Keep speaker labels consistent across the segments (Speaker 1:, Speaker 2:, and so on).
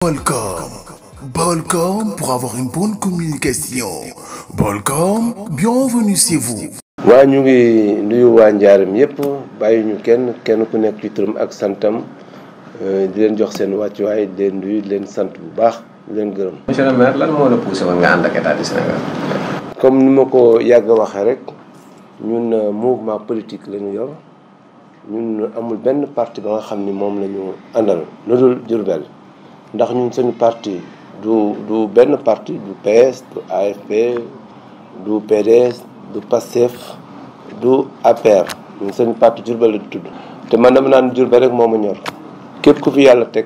Speaker 1: Bolcom. Bolcom pour avoir une bonne communication. Bolcom, bienvenue chez vous.
Speaker 2: waa ñu ngi nuyu waa Njaareem yëpp bàyyi ñu kenn ku nekk ci turam ak santam di leen jox seen wàccuwaay di leen nuyu di leen sant bu baax di leen gërëm.
Speaker 3: monsieur le maire lan moo la poussé woon nga ànd ak état du Sénégal.
Speaker 2: comme ni ma ko yàgg a waxee rek ñun mouvement politique la ñu yor ñun amul benn parti ba nga xam ni moom la ñu àndal lu dul Diourbel ndax ñun suñu parti du benn parti du PS du AFP du PDS. du Pastef du APR ñun seen parti Diourbel la di tudd te man dama naan Diourbel rek moo ma ñor képp ku fi yàlla teg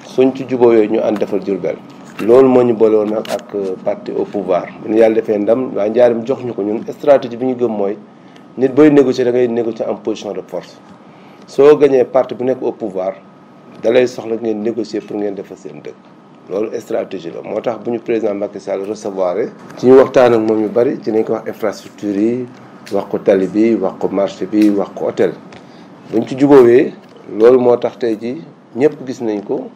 Speaker 2: suñ ci jubóo yooyu ñu ànd defal Diourbel loolu moo ñu boole woon nag ak parti au pouvoir bu ñu yàlla defee ndam waa Njaareem jox ñu ko ñun stratégie bi ñu gëm mooy nit booy négocier da ngay négocier en position de force soo gañee parti bu nekk au pouvoir da lay soxla ngeen négocier pour ngeen defal seen dëkk loolu stratégie la moo tax bu ñu président Macky Sall recevoir ci ñu waxtaan ak moom yu bari ci nañ ko wax infrastructure yi wax ko tali bi wax ko marché bi wax ko hôtel buñ ci jubóowee loolu moo tax tey ji ñëpp gis nañ ko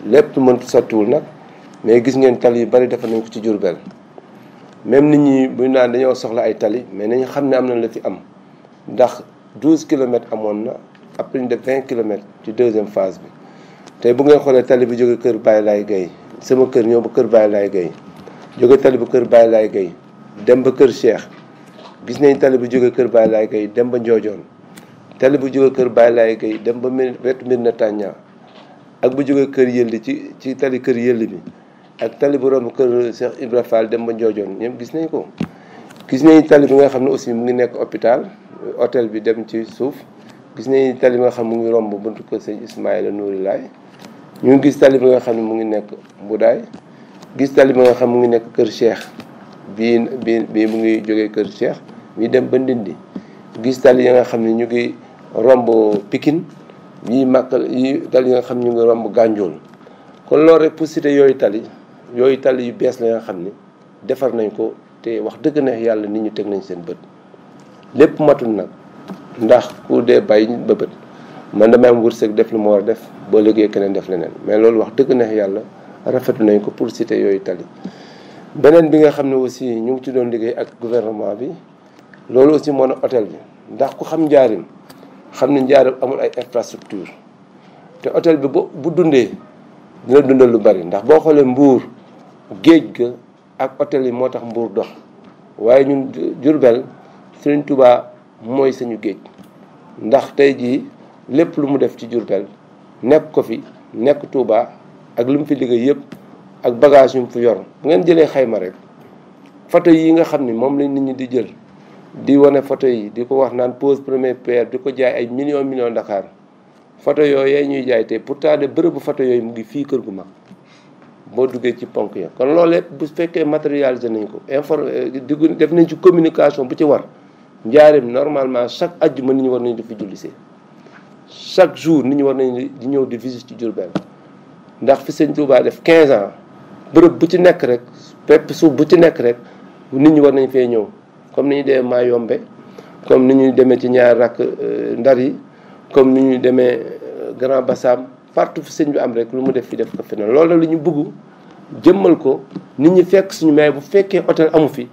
Speaker 2: lépp mën sottiwul nag mais gis ngeen tali yu bari defar nañ ko ci Diourbel même nit ñi buñ naan dañoo soxla ay tali mais nañ xam ne am na la fi am ndax 12 kilomètres amoon na après ñu def 20 kilomètres ci deuxième phase bi tey bu ngeen xoolee tali bi jóge kër Baye Laye Gueye sama kër ñëw ba kër Baye Laye Gueye jóge tali bu kër Baye Laye Gueye dem ba kër Cheikh gis nañ tali bu jóge kër Baye Laye Gueye dem ba Ndiojon tali bu jóge kër Baye Laye Gueye dem ba wetu Médina Tagna ak bu jóge kër Yëlli ci tali kër Yëlli bi ak tali bu romb kër Cheikh Ibra Fall dem ba Ndiojon ñëpp gis nañ ko. gis nañ tali bi nga xam ne aussi mu ngi nekk hôpital hôtel bi dem ci suuf gis nañ tali bi nga xam mu ngi romb buntu kër sëñ Ismaïla Nouri Laye ñu ngi gis tali bi nga xam ne mu ngi nekk Mbudaay gis tali bi nga xam mu ngi nekk kër Cheikh bii mu ngi jógee kër Cheikh bii dem ba Ndindi gis tali yi nga xam ne ñu ngi romb Pikine yi màkkal yi tali yi nga xam ñu ngi romb Gànjool kon loolu rek pour citer yooyu tali yu bees la nga xam ne defar nañ ko te wax dëgg neex yàlla nit ñi teg nañ seen bët lépp matul nag ndax ku dee bàyyi ba bët man damay am wërsëg def lu ma war a def boo liggéey keneen def leneen mais loolu wax dëgg neex yàlla rafetlu nañ ko pour citer yooyu tali. beneen bi nga xam ne aussi ñu ngi ci doon liggéey ak gouvernement bi loolu aussi moo ne hôtel bi ndax ku xam Njaareem xam ne Njaareem amul ay infrastructure te hôtel bi bu dundee dina dundal lu bari ndax boo xoolee Mbuur géej ga ak hôtel yi moo tax Mbuur dox waaye ñun Diourbel Serigne Touba mooy suñu géej ndax tey jii lépp lu mu def ci Diourbel nekk ko fi nekk Touba ak lu mu fi liggéey yëpp ak bagage yu mu fi yor bu ngeen jëlee xayma rek photo yi nga xam ni moom lañ nit ñi di jël di wane photo yi di ko wax naan pose première pierre di ko jaay ay millions Dakar photo yooyu ñuy jaay te pourtant de bërëbu photo yooyu mu ngi fii kër gu mag boo duggee ci ponk ya kon loolu lépp bu fekkee matérialisé nañ ko def nañ ci communication bu ci war Njaareem normalement chaque ajjuma nit ñi war nañ di fi jullisee chaque jour nit ñi war nañ di ñëw di visite ci Diourbel ndax fi sëñ Touba def 15 ans bërëb bu ci nekk rek pepp suuf bu ci nekk rek nit ñi war nañ fee ñëw comme ni ñu demee Mayombe comme ni ñuy demee ci ñaar rakk Ndar yi comme ni ñuy demee Grand Bassam partout fi sëñ bi am rek lu mu def fi def ko feneen loolu la ñu bëgg jëmmal ko nit ñi fekk suñu mais bu fekkee hôtel amu fi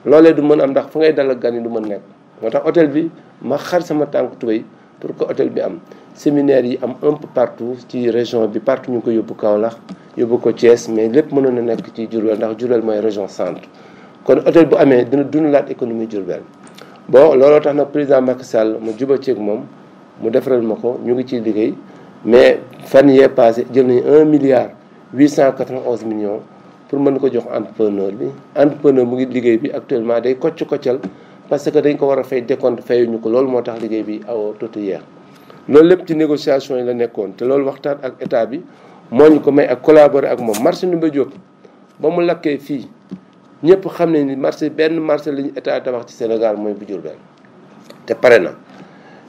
Speaker 2: loolee du mën am ndax fu ngay dal ak gan yi du mën nekk moo tax hôtel bi ma xar sama tànk tubéy pour que hôtel bi am séminaire yi am un peu partout ci région bi partout ñu ngi ko yóbbu Kaolack yóbbu ko Thiès mais lépp mënoon na nekk ci Diourbel ndax Diourbel mooy région centre kon hôtel bu amee dina dundalaat économie Diourbel bon looloo tax nag président Macky Sall ma juba ceeg moom mu defaral ma ko ñu ngi ciy liggéey mais fan yee passé jël nañu 1,891 milliard pour mën ko jox entrepreneur mu ngi liggéey bi actuellement day koccal parce que dañ ko war a fay décompte fayuñu ko loolu moo tax liggéey bi aw tuuti yeex loolu lépp ci négociation yi la nekkoon te loolu waxtaan ak état bi moo ñu ko may ak collaborer ak moom marché Ndoumbé Diop ba mu lakkee fii ñëpp xam ne ni benn marché la ñu état tabax ci Sénégal mooy bu Diourbel te pare na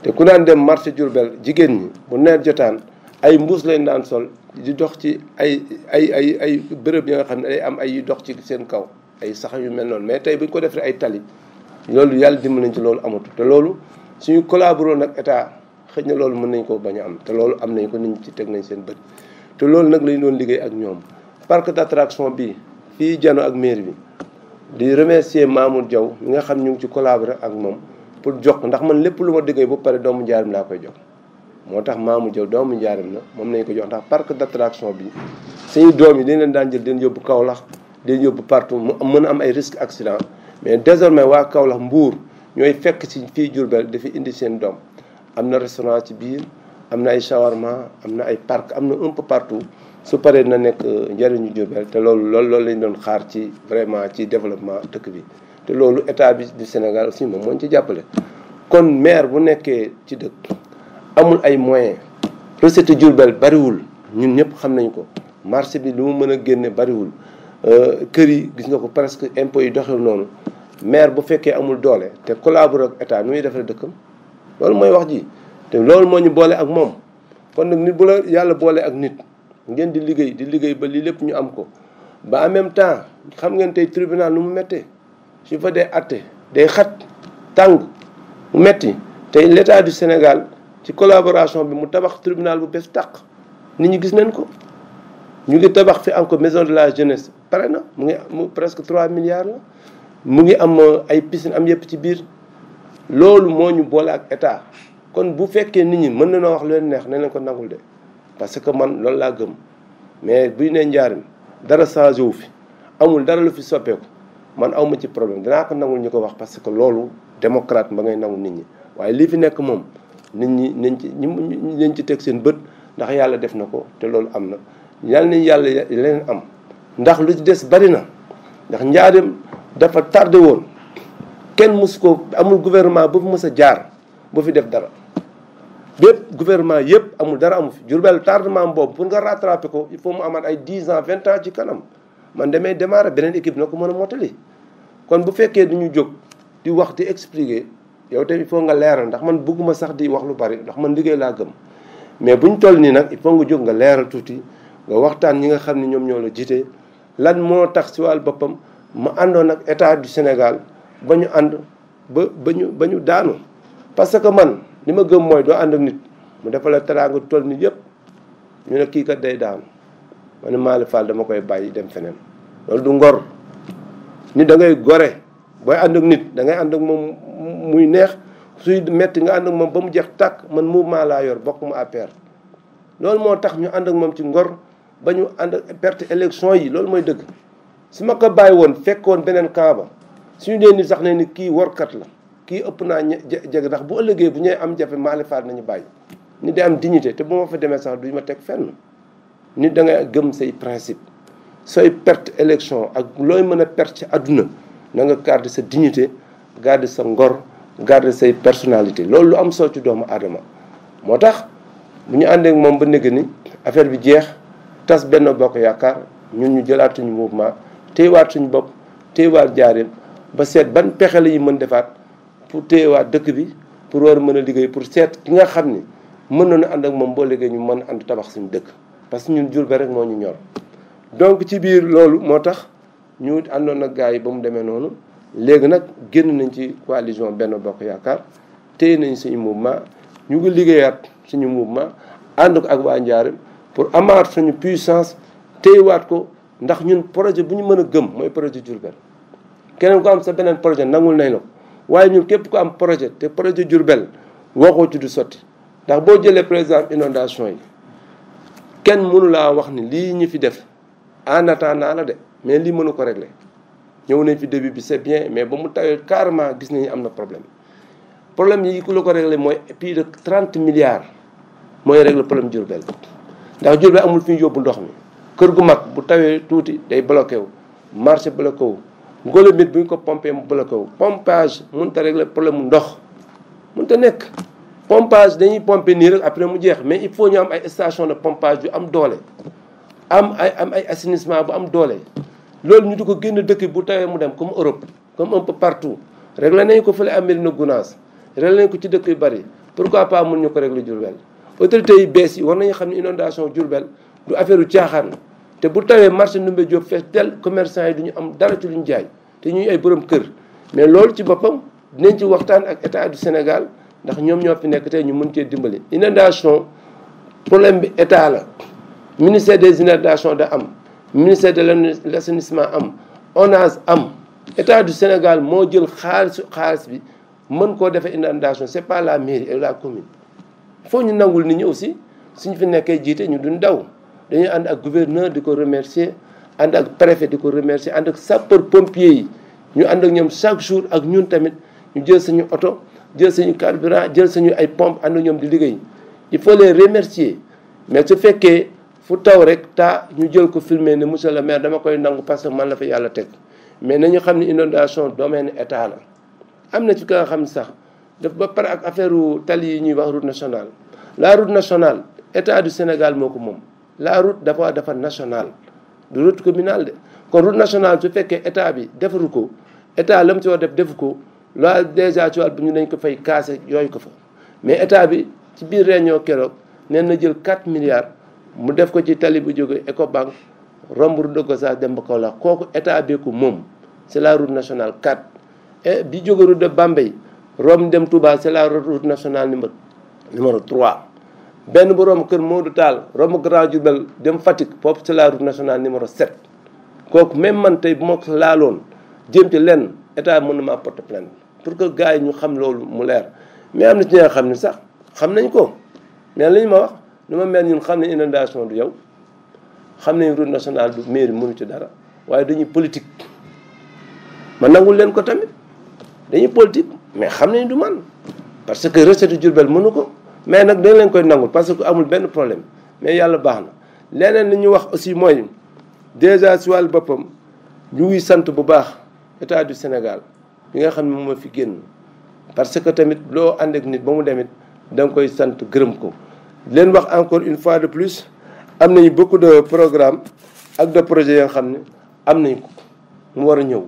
Speaker 2: te ku daan dem marché Diourbel jigéen ñi bu nawet jotaan ay mbuus lañ daan sol di dox ci ay bërëb yi nga xam ne day am ay dox ci seen kaw ay sax yu mel noonu mais tey bu ñu ko defee ay tali loolu yàlla dimbali nañ ci loolu amatu te loolu suñu collaboré nag état xëy na loolu mën nañ ko bañ a am te loolu am nañ ko nit ñi ci teg nañ seen bët te loolu nag lañu doon liggéey ak ñoom. parc d'attraction bi fii jano ak mairie bi di remercier Mamour Diaw mi nga xam ñu ngi ci collaborer ak moom pour jox ndax man lépp lu ma liggéey ba pare doomu njaarim laa koy jox. moo tax Mamour Diaw doomu njaarim la moom nañu ko jox ndax parc d'attraction bi suñu doom yi dañ leen daan jël den yóbbu Kaolack den yóbbu partout mu mën a am ay risque accident mais désormais waa Kaolack Mbour ñooy fekk ci fii Diourbel dafa indi seen doom. am na restaurant ci biir am na ay shawarma am na ay parc am na un peu partout su paree na nekk njëriñu Diourbel te loolu lañ doon xaar ci vraiment ci développement dëkk bi te loolu état bi du Sénégal aussi moom moo ci jàppale. kon maire bu nekkee ci dëkk amul ay moyens recette Diourbel bariwul ñun ñëpp xam nañ ko marché bi lu mu mën a génne bariwul kër yi gis nga ko presque impôts yi doxul noonu maire bu fekkee amul doole te collaborer ak état nu muy defee dëkkam. loolu mooy wax ji te loolu moo ñu boole ak moom kon nag nit bu la yàlla boole ak nit ngeen di liggéey ba lii lépp ñu am ko ba en même temps xam ngeen tey tribunal nu mu méttee su fa dee atte day xat tàng mu metti tey l'état du Sénégal ci collaboration bi mu tabax tribunal bu bees tàq nit ñi gis nañ ko ñu ngi tabax fi encore maison de la jeunesse pare na mu presque 3 milliards la mu ngi am ay piscine am yëpp ci biir loolu moo ñu boole ak état kon bu fekkee nit ñi mën na noo wax lu leen neex nañ leen ko nangul de parce que man loolu laa gëm mais buy ne njaarim dara changé wu fi amul dara lu fi soppeeku man awma ci problème danaa ko nangul ñu ko wax parce que loolu démocrate ba ngay nangu nit ñi waaye lii fi nekk moom nit ñi nañ ci teg seen bët ndax yàlla def na ko te loolu am na yàlla nañ yàlla leen am ndax lu ci des bari na ndax njaarim dafa tardé woon kenn mus ko amul gouvernement bu fi mës a jaar bu fi def dara bépp gouvernement yëpp amul dara amu fi Diourbel tardement boobu pour nga rattraper ko il faut mu amaat ay 10 ans 20 ans ci kanam man damay démarrer beneen équipe na ko mën a mottali kon bu fekkee duñu jóg di wax di expliquer yow tamit il faut nga leeral ndax man bëgguma sax di wax lu bari ndax man liggéey laa gëm mais buñ toll nii nag il faut nga jóg nga leeral tuuti nga waxtaan ñi nga xam ne ñoom ñoo la jiite lan moo tax si wàllu boppam ma àndoon ak état du Sénégal ba ñu ànd ba ñu daanu parce que man li ma gëm mooy doo ànd ak nit mu defal la teraanga toll nit yëpp ñu ne kii kat day daanu ma ne Malick Fall dama koy bàyyi dem feneen loolu du ngor nit da ngay gore booy ànd ak nit da ngay ànd ak moom muy neex suy metti nga ànd ak moom ba mu jeex tàkk man mouvement laa yor bokk mu APR loolu moo tax ñu ànd ak moom ci ngor ba ñu ànd ak perte élection yi loolu mooy dëgg su ma ko bàyyi woon fekkoon beneen camp ba suñu dee nit sax ne ni kii warkat la kii ëpp naa jeg ndax bu ëllëgee bu ñuy am jafe Malick Fall nañu bàyyi nit day am dignité te bu ma fa demee sax duñu ma teg fenn nit da ngay gëm say principe sooy perte élection ak looy mën a perte ci àdduna na nga garder sa dignité garder sa ngor garder say personnalité loolu lu am solo ci doomu aadama moo tax bu ñu àndee ak moom ba néeg ni affaire bi jeex tas benn bokk yaakaar ñun ñu jëlaat suñu mouvement téyewaat suñu bopp téyewaat jaareem ba seet ban pexe la ñu mën defaat pour téyewaat dëkk bi pour war a mën a liggéey pour seet ki nga xam ni mën nañu ànd ak moom boo liggéey ñu mën a ànd tabax suñu dëkk parce que ñun Diourbel rek moo ñu ñor donc ci biir loolu moo tax ñu àndoon ak gars yi ba mu demee noonu léegi nag génn nañ ci coalition Benno Bokk Yaakaar téye nañ suñu mouvement ñu ngi liggéeyaat suñu mouvement ànd ko ak waa Njaareem pour amaat suñu puissance téyewaat ko ndax ñun projet bu ñu mën a gëm mooy projet Diourbel keneen ko am sa beneen projet nangul nañ la ko waaye ñun képp ko am projet te projet Diourbel waxoo ci du sotti ndax boo jëlee par exemple inondation yi kenn mënu laa wax ni lii ñu fi def en attendant la de mais lii mënu ko régler ñëw nañ fi début bi c'est bien mais ba mu tawee carrément gis nañu am na problème yi ku la ko régler mooy plus de 30 milliards mooy régler problème Diourbel ndax Diourbel amul fi ñu yóbbu ndox mi kër gu mag bu tawee tuuti day bloqué wu marché bloqué wu Ngolomit bu ñu ko pompé mu bloqué wu pompage mënut a régler problème mu ndox mënut a nekk pompage dañuy pompé nii rek après mu jeex mais il faut ñu am ay station de pompage yu am doole am ay assainissement bu am doole loolu ñu di ko génn dëkk bu tawee mu dem comme Europe comme un peu partout réglé nañu ko fële am Médina Gounass réglé nañu ko ci dëkk yu bari pourquoi pas mun ñu ko régler Diourbel autorités yi bees yi war nañu xam ne inondation Diourbel du affaire u caaxaan te bu tawee marché Ndoumbé Diop fees tel commerçant yi du ñu am dara ci lu ñu jaay te ñuy ay borom kër mais loolu ci boppam dinañ ci waxtaan ak état du Sénégal ndax ñoom ñoo fi nekk tey ñu mën cee dimbali inondation problème bi état la ministère des inondations da am ministère de l'assainissement am ONAS am état du Sénégal moo jël xaalis bi mën koo defee inondation c'est pas la mairie et la commune. faut ñu nangul nit ñi aussi suñu fi nekkee jiite ñu duñ daw dañuy ànd ak gouverneur di ko remercier ànd ak préfet di ko remercier ànd ak sapeur pompier yi ñu ànd ak ñoom chaque jour ak ñun tamit ñu jël suñu oto jël suñu carburant jël suñu ay pompe ànd ak ñoom di liggéey il faut les remercier mais su fekkee fu taw rek ñu jël ko filmer ne monsieur le maire dama koy nangu parce que man la fa yàlla teg mais nañu xam ne inondation domaine état la. am na ci ka nga xam ne sax daf ba pare ak affaire tali yi ñuy wax route nationale la route nationale état du Sénégal moo ko moom la route dafa nationale du route communale de kon route nationale su fekkee état bi defaru ko état la mu ci war def defu ko loolu déjà ci wàll bi ñu nañ ko fay kaase yooyu ko fa mais état bi ci biir réunion keroog neen na jël 4 milliards mu def ko ci tali bu jóge Ecobank romb route de Gossas dem ba Kaolack kooku état bi ko moom c'est la route nationale 4 et bi jóge route de Bambey romb dem Touba c'est la route nationale numéro 3 benn bu romb kër Modou Tall romb Grand Diourbel dem Fatick foofu c'est la route nationale numéro 7 kooku même man tey bu ma ko laaloon jëm ci lenn état mën na maa porter plainte pour que gars yi ñu xam loolu mu leer mais am na ci ñi nga xam ne sax xam nañ ko mais li ñu ma wax nu ma mel ñun xam ne inondation du yow xam nañ route nationale du mairie mënu ci dara waaye dañuy politique ma nangul leen ko tamit dañuy politique mais xam nañ du man parce que recette Diourbel mënu ko mais nag dañ leen koy nangul parce que amul benn problème mais yàlla baax na leneen li ñu wax aussi mooy déjà si wàllu boppam ñu ngi sant bu baax état du Sénégal bi nga xam ne moom moo fi génn parce que tamit loo ànd ak nit ba mu demit da nga koy sant gërëm ko leen wax encore une fois de plus am nañu beaucoup de programmes ak de projets yoo xam ne am nañ ko mu war a ñëw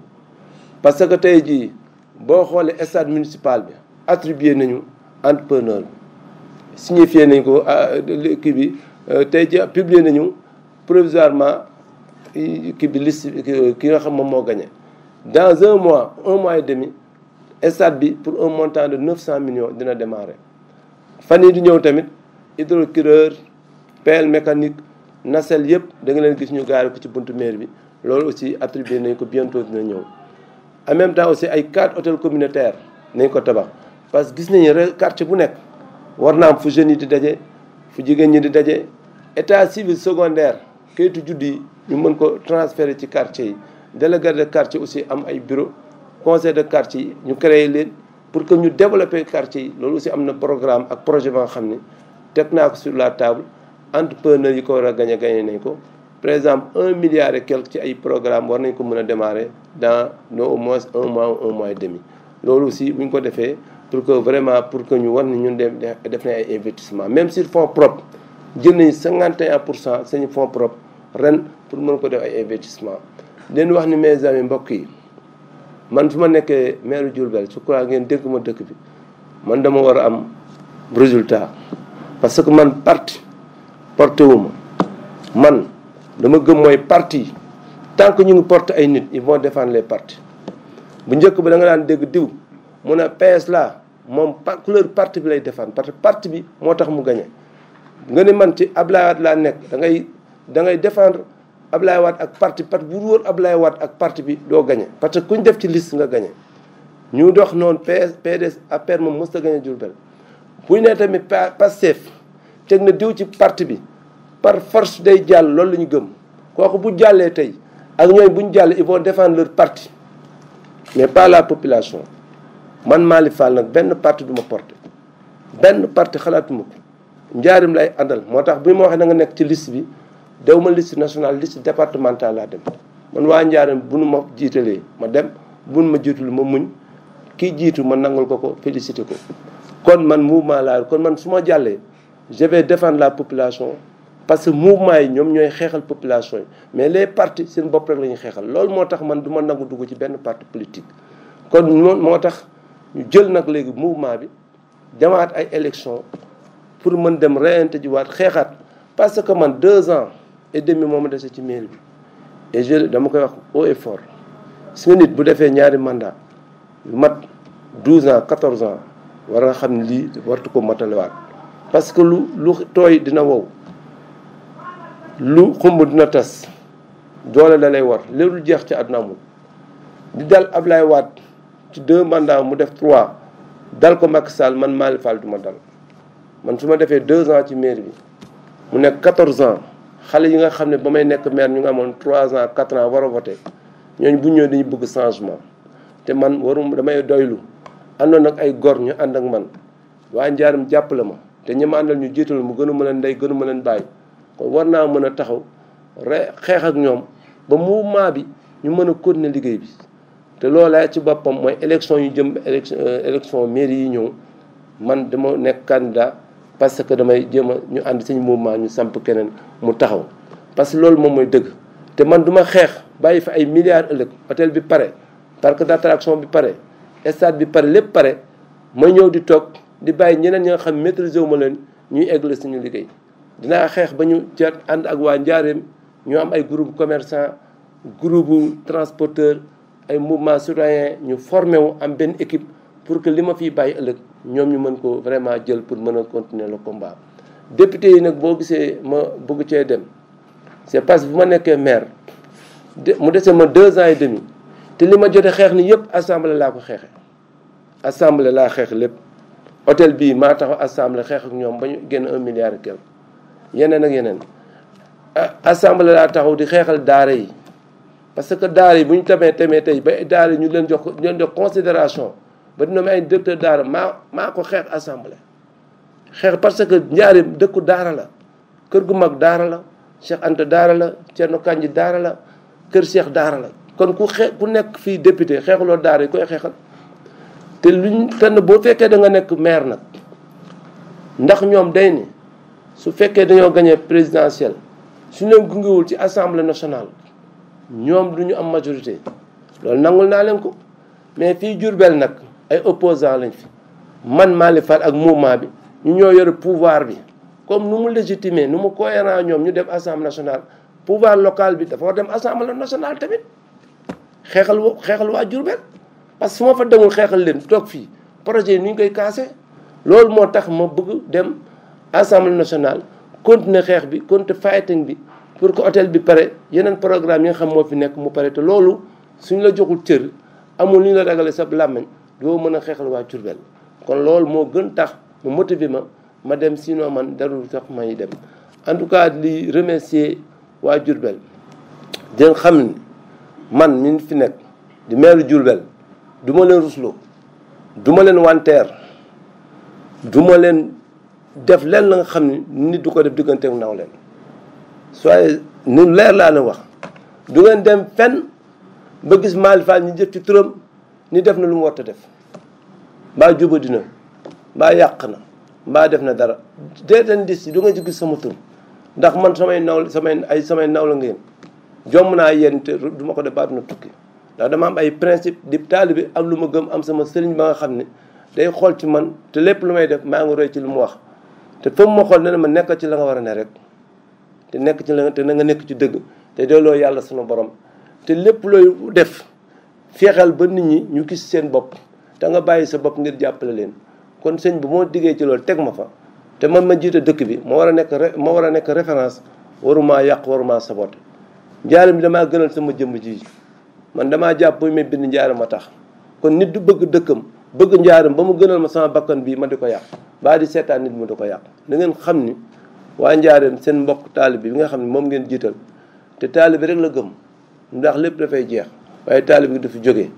Speaker 2: parce que tey jii boo xoolee stade municipal bi attribué nañu entrepreneur bi signifié nañ ko kii bi tey jii publié nañu provisoirement kii bi liste ki nga xam moom moo gagné dans un mois et demi stade bi pour un montant de 900 millions dina démarrer fan yii di ñëw tamit hydrocureur pelle mécanique nacelle yëpp da nga leen gis ñu gaari ko ci buntu maire bi loolu aussi attribué nañ ko bientôt dina ñëw en même temps aussi ay 4 hôtels communautaires nañ ko tabax parce que gis nañu rek quartier bu nekk war na am fu jeunes yi di daje fu jigéen ñi di daje état civil secondaire kayitu juddu yi ñu mën ko transférer ci quartier yi délégué de quartier aussi am ay bureau conseil de quartier yi ñu créer leen pour que ñu développer quartier yi loolu aussi am na programme ak projet ba nga xam ne teg naa ko sur la table entrepreneur yi ko war a gagné nañ ko par exemple 1 milliard et quelque ci ay programme war nañ ko mën a démarrer dans au moins un mois et demi loolu aussi bu ñu ko defee pour que vraiment pour que ñu war ni ñun def nañ ay investissement même sur fonds propres jël nañ 51% sañu fonds propres ren pour mën ko def ay investissement leen wax ni mes amis mbokk yi man su ma nekkee maire Diourbel je crois ngeen dégg ma dëkk bi man dama war a am résultat parce que man parti porté wu ma man dama gëm mooy parti tant que ñu ngi porté ay nit ils vont défendre les partis bu njëkk ba da nga daan dégg diw mu ne PS la moom couleur parti bi lay défendre parce que parti bi moo tax mu gagné nga ne man ci Ablaye Wade laa nekk da ngay défendre Ablaye Wade ak parti bu wóor Ablaye Wade ak parti bi doo gagné parce que kuñ def ci liste nga gagné ñu dox noonu PDS APR moom mosut a gagné Diourbel bu ñu nee tamit Pastef teg na diw ci parti bi par force day jàll loolu la ñu gëm kooku bu jàllee tey ak ñooy bu ñu jàllee ils vont défendre leur parti mais pas la population man Malick Fall nag benn parti du ma porté benn parti xalaatuma ko njaarim lay àndal moo tax bu ma waxee na nga nekk ci liste bi dew ma liste nationale liste départementale laa dem man waa njaarim bu nu ma jiitalee ma dem bu nu ma jiitul ma muñ kii jiitu ma nangul ko félicité ko kon man mouvement laa kon man su ma jàllee je vais défendre la population parce que mouvement yi ñoom ñooy xeexal population yi mais les partis seen bopp rek la ñuy xeexal loolu moo tax man du ma nangu dugg ci benn parti politique kon moo tax ñu jël nag léegi mouvement bi demaat ay élection pour mën dem reyante ji waat xeexaat parce que man 2 ans et demi moo ma dese ci mairie bi et je dama koy wax haut et fort su nga nit bu defee ñaari mandat yu mat 12 ans 14 ans war nga xam ne lii wartu ko matalewaat parce que lu tooy dina wow lu xumb dina tas doole da lay war léegi jeex ci àdduna amul di dal Ablaye Wade ci 2 mandats mu def 3 dal ko Macky Sall man Malick Fall du ma dal man su ma defee 2 ans ci mairie bi mu nekk 14 ans xale yi nga xam ne ba may nekk maire ñu nga amoon 3 ans 4 ans war a voté ñooñu bu ñëwee dañuy bëgg changement te man damay doylu àndoon ak ay gor ñu ànd ak man waa Njaaram jàppale ma te ñi ma àndal ñu jiital mu gënu ma leen ndey gënu ma leen bàyyi kon war naa mën a taxaw xeex ak ñoom ba mouvement bi ñu mën a continuer liggéey bi te loolaa ci boppam mooy élection yu jëm élection mairie yi ñëw man dama nekk candidat parce que damay jéem a ñu ànd suñu mouvement ñu samp keneen mu taxaw parce que loolu moom mooy dëgg te man duma xeex bàyyi fi ay milliards ëllëg hôtel bi pare parc d'attraction bi pare stade bi pare lépp pare may ñëw di toog di bàyyi ñeneen ñi nga xam maîtriser wu ma leen ñuy eggale suñu liggéey dinaa xeex ba ñu ca ànd ak waa Njaareem ñu am ay groupe commerçant groupe transporteur ay mouvement citoyen ñu formé wu am benn équipe pour que li ma fiy bàyyi ëllëg ñoom ñu mën ko vraiment jël pour mën a continuer le combat. député yi nag boo gisee ma bëgg cee dem c'est parce que bu ma nekkee maire mu dese ma 2 ans et demi te li ma jote xeex ni yëpp assemblée laa ko xeexe assemblée laa xeex lépp hôtel bii maa taxaw assemblée xeex ak ñoom ba ñu génn 1 milliard et quelque yeneen ak yeneen assemblée laa taxaw di xeexal daara yi parce que daara yi bu ñu tamee tey ba daara yi ñu leen jox considération ba dina ay directeur daara maa ko xeex assemblée xeex parce que Njaaréem dëkku daara la kër gu mag daara la Cheikh Anta daara la Thierno Kandji daara la kër Cheikh daara la kon ku nekk fii député xeexuloo daara yi koy xeexal te luñ tànn boo fekkee da nga nekk maire nag ndax ñoom day ni su fekkee dañoo gagné présidentielle suñ leen gungewul ci assemblée nationale ñoom du ñu am majorité loolu nangul naa leen ko mais fii Diourbel nag ay opposants lañ fi man Malick Fall ak mouvement bi ñu ñoo yore pouvoir bi comme nu mu légitimé nu mu cohérent ñoom ñu dem assemblée nationale pouvoir local bi dafa war dem assemblée nationale tamit xeexal waa Diourbel parce que su ma fa demul xeexal leen toog fii projet yi ni ñu koy kaase loolu moo tax ma bëgg dem assemblée nationale continuer xeex bi continuer fighting bi pour que hôtel bi pare yeneen programme yi nga xam moo fi nekk mu pare te loolu suñ la joxul cër amul li ñu la ragale sa làmmiñ doo mën a xeexal waa Diourbel kon loolu moo gën tax mu motiver ma dem sinon man darul sax may dem en tout cas li remercier waa Diourbel di xam ni man mi fi nekk di maire Diourbel du ma leen rusloo du ma leen wanteer du ma leen def leen la nga xam ni nit du ko def diggante ak naw leen soyez ni leer laa leen wax du ngeen dem fenn ba gis Malick Fall ñu jëf ci turam ni def na lu mu war a def mbaa juba dina mbaa yàq na mbaa def na dara déeten dis yi du nga ci gis sama tur ndax man samay naw la ngeen jomm naa yéen te du ma ko def ba dina tukki ndax dama am ay principe di taalibe am lu ma gëm am sama sëriñ ba nga xam ne day xool ci man te lépp lu may def maa ngi roy ci lu mu wax te fa mu ma xool ne ma nekk ci la nga war a ne rek te nekk ci la te na nga nekk ci dëgg te delloo yàlla sunu borom te lépp looy def feexal ba nit ñi ñu gis seen bopp te nga bàyyi sa bopp ngir jàppale leen kon sëñ bi moo diggee ci loolu teg ma fa te man ma jiite dëkk bi ma war a nekk référence waruma yàq waruma saboté Njaaréem bi damaa gënal sama jëmm ji man damaa jàpp bu may bind Njaaréem ma tax kon nit du bëgg dëkkam bëgg Njaaréem ba mu gënal ma sama bakkan bii ma di ko yàq baa di seetaan nit mu di ko yàq da ngeen xam ni waa Njaaréem seen mbokk taalib bi nga xam ne moom ngeen jiital te taalib bi rek la gëm ndax lépp dafay jeex waaye taalib bi dafa jógee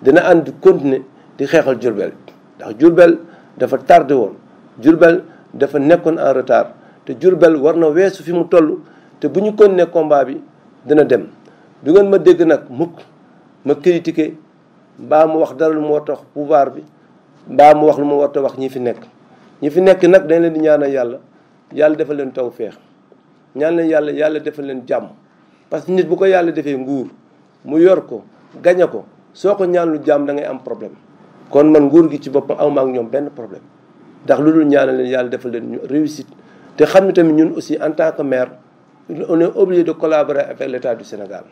Speaker 2: dina ànd continuer di xeexal Diourbel ndax Diourbel dafa tardé woon Diourbel dafa nekkoon en retard te Diourbel war na weesu fi mu toll te bu ñu continuer combat bi dina dem du ngeen ma dégg nag mukk ma critiquer mbaa mu wax dara lu mu war a wax pouvoir bi mbaa mu wax lu mu war a wax ñi fi nekk nag dañ leen di ñaanal yàlla defal leen tawfeex ñaan leen yàlla defal leen jàmm parce que nit bu ko yàlla defee nguur mu yor ko gañe ko soo ko ñaan lu jàmm da ngay am problème kon man nguur gi ci boppam awma ak ñoom benn problème ndax lu dul ñaanal leen yàlla defal leen réussite te xam ne tamit ñun aussi en tant que maire on est obligé de collaborer avec l'État du Sénégal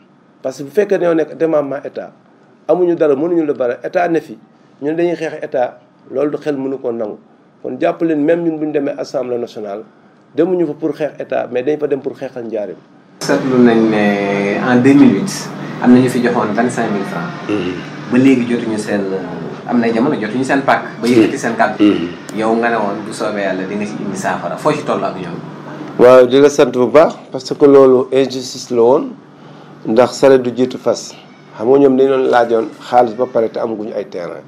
Speaker 2: parce que bu fekkee dañoo nekk démembrement état amuñu dara mënuñu la bare état ne fi ñun dañuy xeex état loolu du xel mënu ko nangu kon jàpp leen même ñun bu ñu demee assemblée nationale demuñu fa pour xeex état mais dañ fa dem pour xeexal njaarim.
Speaker 3: seetlu nañ ne en 2008 am na ñu fi joxoon 25 000 francs. ba léegi jotuñu seen am na jamono jotuñu seen pàkk. ba yëkkati seen kàddu. yow nga ne woon bu soobee yàlla di nga ci indi saafara foo ci toll ak ñoom.
Speaker 2: waaw di la sant bu baax parce que loolu injustice la woon ndax saret du jiitu fas xam nga ñoom dañu doon laajoon xaalis ba pare te amaguñu ay terrain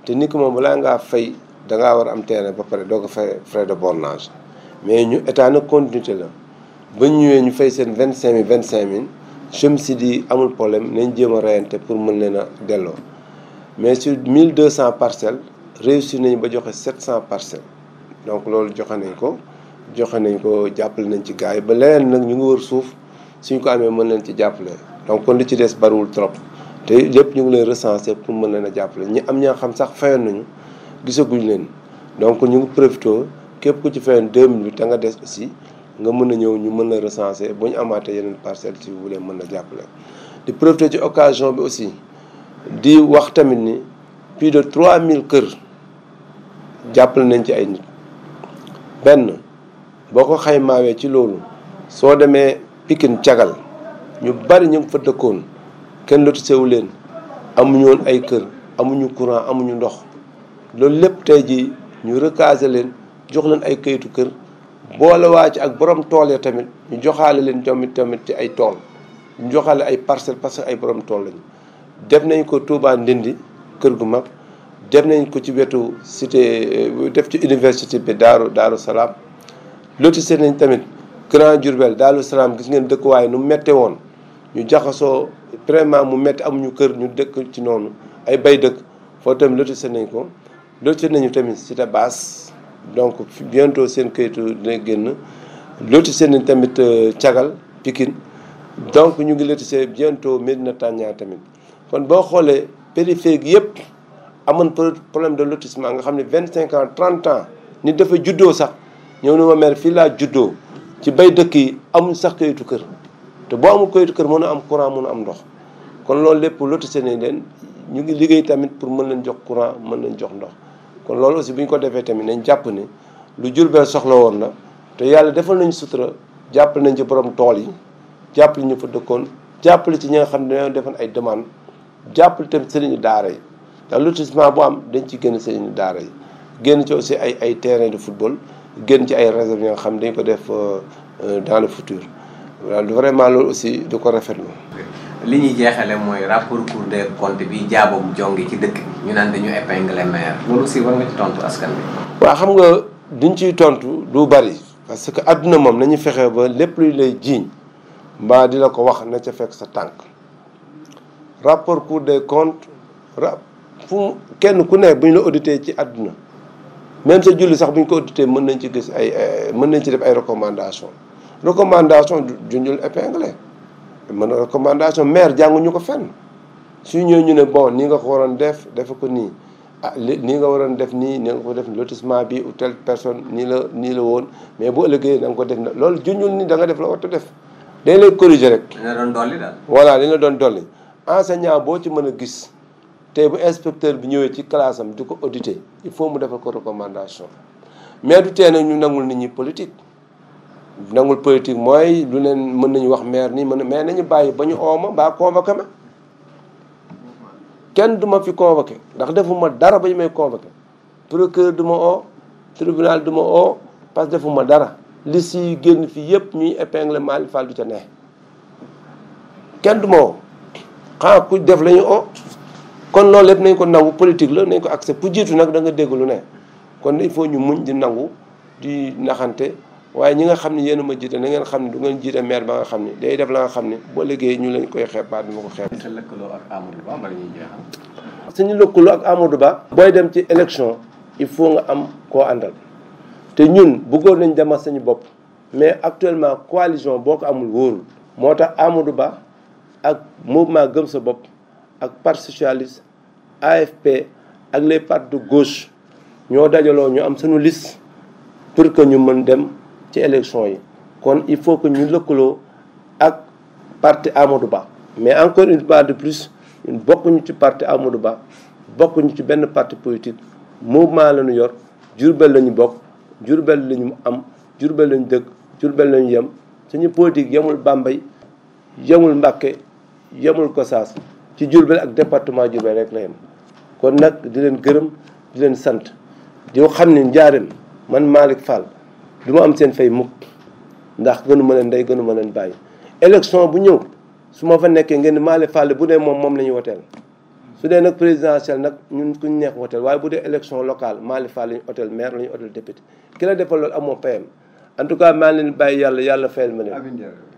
Speaker 2: te nit ki moom balaa ngaa fay dangaa war a am terrain ba pare doo ko fay frais de bornage mais ñu état na continuité la ba ñu ñëwee ñu fay seen 25 000 je me suis dit amul problème nañ jéem a reyante pour mën leen a delloo mais sur 1200 parcelles réussir nañu ba joxe 700 parcelles donc loolu joxe nañ ko jàppale nañ ci gars yi ba leneen nag ñu ngi wër suuf suñ ko amee mën leen ci jàppale donc kon li ci des bariwul trop te lépp ñu ngi leen recenser pour mën leen a jàppale ñi am ñaa xam sax fayoon nañu gisaguñ leen donc ñu ngi profité képp ku ci fayoon 2000 bi te nga des aussi nga mën a ñëw ñu mën la recenser bu ñu amaatee yeneen parcelles si vous voulez mën na jàppale. di profité ci occasion bi aussi di wax tamit ni plus de 3000 kër jàppale nañ ci ay nit benn boo ko xaymaawee ci loolu soo demee Pikine cagal ñu bari ñu ngi fa dëkkoon kenn lotisewu leen amuñu woon ay kër amuñu courant amuñu ndox loolu lépp tey jii ñu recaser leen jox leen ay kayitu kër boole waa ci ak borom tool ya tamit ñu joxaale leen tamit ci ay tool ñu joxaale ay parcelles parce que ay borom tool lañu. def nañ ko Touba Ndindi kër gu mag def nañ ko ci wetu cité def ci université bi Daaru Salaam lotissé nañ tamit Grand Diourbel Daaru Salaam gis ngeen dëkkuwaay nu mette woon ñu jaxasoo vraiment mu metti amuñu kër ñu dëkk ci noonu ay bay dëkk foo tamit lotissé nañ ko lotissé nañu tamit cité basse donc bientôt seen kayitu dina génn lotissé nañ tamit cagal Pikine donc ñu ngi lotissé bientôt Médina Tania tamit kon boo xoolee périphérique yëpp amoon problème de lotissement nga xam ne 25 ans 30 ans nit dafa juddoo sax ñëw na ma mère fii laa juddoo ci bay dëkk yi amuñ sax kayitu kër te boo amul kayitu kër mën a am courant mën a am ndox kon loolu lépp lotissé nañ leen ñu ngi liggéey tamit pour mën leen jox courant mën leen jox ndox kon loolu aussi bu ñu ko defee tamit nañ jàpp ne lu Jurbel soxla woon na te yàlla defal nañ sutura jàppale nañ ci borom tool yi jàppale ñu fa dëkkoon jàppale ci ñi nga xam ne dañoo defoon ay demande jàppale tamit sëriñu daara yi ndax lotissement bu am dañ ci génn sëriñu daara yi génn ci aussi ay terrain de football génn ci ay réserves yi nga xam ne dañ ko def dans le futur voilà vraiment loolu aussi du ko rafetlu.
Speaker 3: li ñuy jeexale mooy rapport Cour des comptes bi jaaboom jongi ci dëkk bi ñu naan dañu épingler maire loolu aussi war nga ci tontu askan bi.
Speaker 2: waaw xam nga duñ ciy tontu du bari parce que adduna moom nañu fexe ba lépp luy lay jiiñ mbaa di la ko wax na ca fekk sa tànk rapport Cour des comptes fu kenn ku ne bu ñu la audité ci adduna même sa julli sax bu ñu ko audité mën nañ ci gis mën nañ ci def ay recommandation junjul épinglé mën a recommandation maire jànguñu ko fenn su ñëw ñu ne bon nii nga ko waroon defe ko nii nii nga waroon def nii nga ko def lotissement bi ou telle personne nii la woon mais bu ëllëgee da nga ko def na loolu junjul ni da nga def la war a def dañ lay corriger rek.
Speaker 3: dañ la doon dolli daal.
Speaker 2: voilà dañ la doon dolli enseignant boo ci mën a gis tey bu inspecteur bi ñëwee ci classe am di ko auditer il faut mu defal ko recommandation mais du tee nag ñu nangul nit ñi politique. nangul politique mooy lu leen mën nañu wax maire nii mais nañu bàyyi ba ñu ooma mbaa convoqué ma kenn du ma fi convoqué ndax defuma dara ba ñu may convoqué procureur du ma oo tribunal du ma oo parce que defuma dara liste yi génn fii yëpp ñuy épingle Malick Fall du ca ne kenn du ma oo xanaa ku def la ñu oo kon loolu lépp nañ ko nangu politique la nañ ko accès pour jiitu nag da nga dégg lu ne kon il faut ñu muñ di nangu di naxante waaye ñi nga xam ne yéen a ma jiite na ngeen xam ne du ngeen jiite maire ba nga xam ne day def la nga xam ne boo liggéey ñu leen koy xeebaat du ma ko xeeb.
Speaker 3: sa lëkkaloo ak Amadou Ba bala ñuy jeexal.
Speaker 2: suñu lëkkaloo ak Amadou Ba. booy dem ci élection il faut nga am koo àndal te ñun bëggoon nañ demal sañu bopp mais actuellement coalition boo ko amul wóorul. moo tax Amadou Ba ak mouvement Gëm Sa Bopp ak parti socialiste AFP ak les partis de gauche ñoo dajaloo ñu am suñu liste pour que ñu mën dem. ci élection yi kon il faut que ñu lëkkaloo ak parti Amadou Ba mais encore une fois de plus ñun bokkuñu ci parti Amadou Ba bokkuñu ci benn parti politique mouvement la ñu yor Diourbel la ñu bokk Diourbel la ñu am Diourbel lañ dëkk Diourbel lañ yem suñu politique yemul Bambey yemul Mbacké yemul Gossas ci Diourbel ak département Diourbel rek la yem kon nag di leen gërëm di leen sant di xam ne Njaaréem man Malick Fall du ma am seen fay mukk ndax gënu ma leen ndey gënu ma leen bàyyi élection bu ñëw su ma fa nekkee ngeen Malick Fall bu dee moom la ñu woteel su dee nag présidentielle nag ñun ku ñu neex woteel waaye bu dee élection locale Malick Fall la ñu woteel maire la ñu woteel député ki la defal loolu amoo payam en tout cas maa leen bàyyi yàlla fayal ma leen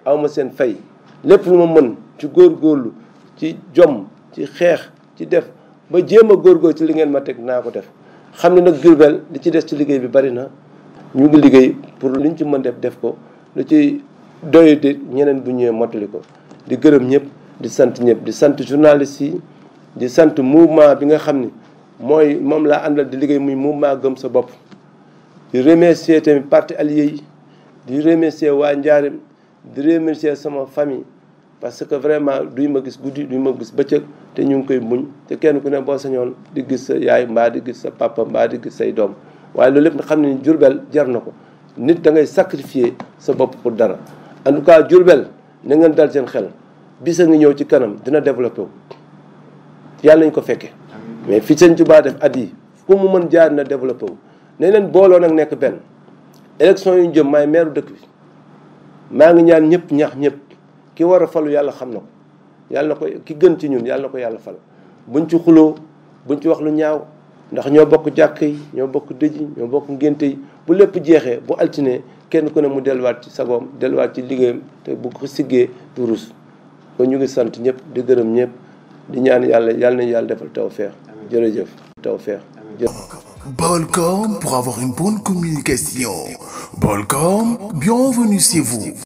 Speaker 2: aw ma seen fay lépp lu ma mën ci góorgóorlu ci jom ci xeex ci def ba jéem a góorgóorlu ci li ngeen ma teg naa ko def xam ne nag Diourbel li ci des ci liggéey bi bari na ñu ngi liggéey pour liñ ci mën def ko lu ci doy di ñeneen bu ñëwee mottali ko di gërëm ñëpp di sant ñëpp di sant journalistes yi di sant mouvement bi nga xam ni moom laa àndal di liggéey muy mouvement gëm sa bopp di remercier tamit parti allié yi di remercier waa Njaaréem di remercier sama famille parce que vraiment duy ma gis guddi duy ma gis bëccëg te ñu ngi koy muñ te kenn ku ne boo sañoon di gis sa yaay mbaa di gis sa papa mbaa di gis say doom waaye loolu lépp nga xam ne Diourbel jar na ko nit da ngay sacrifier sa bopp pour dara en tout cas Diourbel na ngeen dal seen xel bisa ngi ñëw ci kanam dina développé wu yàlla nañ ko fekke mais fi Sëñ Tuubaa def at yi fu mu mën jaar na développé wu ne leen booloo nag nekk benn élection yu ñu jëm maay maire dëkk bi maa ngi ñaan ñëpp ñax ñëpp ki war a falu yàlla xam na ko yàlla na ko ki gën ci ñun yàlla na ko yàlla fal buñ ci xuloo buñ ci wax lu ñaaw ndax ñoo bokk jàkk yi ñoo bokk dëj yi ñoo bokk ngénte yi bu lépp jeexee bu altine kenn ku ne mu delluwaat ci sagoom delluwaat ci liggéeyam te bu ko siggee du rus kon ñu ngi sant ñëpp di gërëm ñëpp di ñaan yàlla nañu yàlla defal tawfeex jërëjëf tawfeex.
Speaker 1: Bolcom pour avoir une bonne communication. Bolcom, bienvenue chez vous.